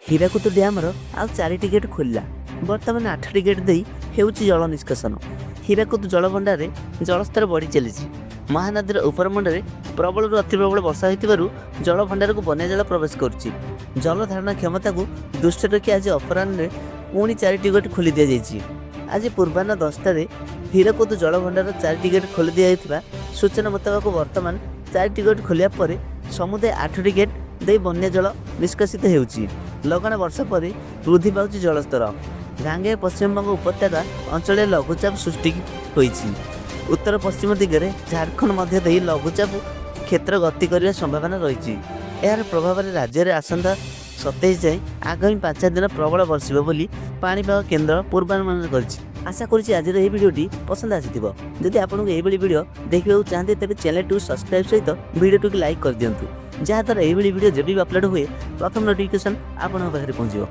ହୀରାକୁଦ ଡ୍ୟାମର ଆଉ 4ଟି ଗେଟ୍ ଖୋଲିଲା। ବର୍ତ୍ତମାନ 8ଟି ଗେଟ୍ ଦେଇ ହେଉଛି ଜଳ ନିଷ୍କାସନ। ହୀରାକୁଦ ଜଳଭଣ୍ଡାରରେ ଜଳସ୍ତର ବଢ଼ି ଚାଲିଛି। ମହାନଦୀର ଉପରମୁଣ୍ଡରେ ପ୍ରବଳରୁ ଅତି ପ୍ରବଳ ବର୍ଷା ହୋଇଥିବାରୁ ଜଳଭଣ୍ଡାରକୁ ବନ୍ୟା ଜଳ ପ୍ରବେଶ କରୁଛି। ଜଳ ଧାରଣ କ୍ଷମତାକୁ ଦୃଷ୍ଟିରେ ରଖି ଆଜି ଅପରାହ୍ନରେ ପୁଣି 4ଟି ଗେଟ୍ ଖୋଲି ଦିଆଯାଇଛି। ଆଜି ପୂର୍ବାହ୍ନ 10ଟାରେ ହୀରାକୁଦ ଜଳଭଣ୍ଡାରର 4ଟି ଗେଟ୍ ଖୋଲି ଦିଆଯାଇଥିବା ସୂଚନା ମୁତାବକ, ବର୍ତ୍ତମାନ 4ଟି ଗେଟ୍ ଖୋଲିବା ପରେ ସମୁଦାୟ 8ଟି ଗେଟ୍ ଦେଇ ବନ୍ୟା ଜଳ ନିଷ୍କାସିତ ହେଉଛି। ଲଗାଣ ବର୍ଷା ପରେ ବୃଦ୍ଧି ପାଉଛି ଜଳସ୍ତର। ଗାଙ୍ଗେୟ ପଶ୍ଚିମବଙ୍ଗ ଉପତ୍ୟକା ଅଞ୍ଚଳରେ ଲଘୁଚାପ ସୃଷ୍ଟି ହୋଇଛି। ଉତ୍ତର ପଶ୍ଚିମ ଦିଗରେ ଝାଡ଼ଖଣ୍ଡ ମଧ୍ୟ ଦେଇ ଲଘୁଚାପ କ୍ଷେତ୍ର ଗତି କରିବା ସମ୍ଭାବନା ରହିଛି। ଏହାର ପ୍ରଭାବରେ ରାଜ୍ୟରେ ଆସନ୍ତା 27 ଯାଏଁ ଆଗାମୀ 5 ଦିନ ପ୍ରବଳ ବର୍ଷିବ ବୋଲି ପାଣିପାଗ କେନ୍ଦ୍ର ପୂର୍ବାନୁମାନ କରିଛି। ଆଶା କରୁଛି ଆଜିର ଏହି ଭିଡ଼ିଓଟି ପସନ୍ଦ ଆସିଥିବ। ଯଦି ଆପଣଙ୍କୁ ଏଇଭଳି ଭିଡ଼ିଓ ଦେଖିବାକୁ ଚାହାନ୍ତି, ତେବେ ଚ୍ୟାନେଲଟିକୁ ସବସ୍କ୍ରାଇବ୍ ସହିତ ଭିଡ଼ିଓଟିକୁ ଲାଇକ୍ କରିଦିଅନ୍ତୁ, ଯାହାଦ୍ୱାରା ଏଇଭଳି ଭିଡ଼ିଓ ଯେବେ ବି ଅପଲୋଡ଼ ହୁଏ, ପ୍ରଥମ ନୋଟିଫିକେସନ୍ ଆପଣଙ୍କ ପାଖରେ ପହଞ୍ଚିବ।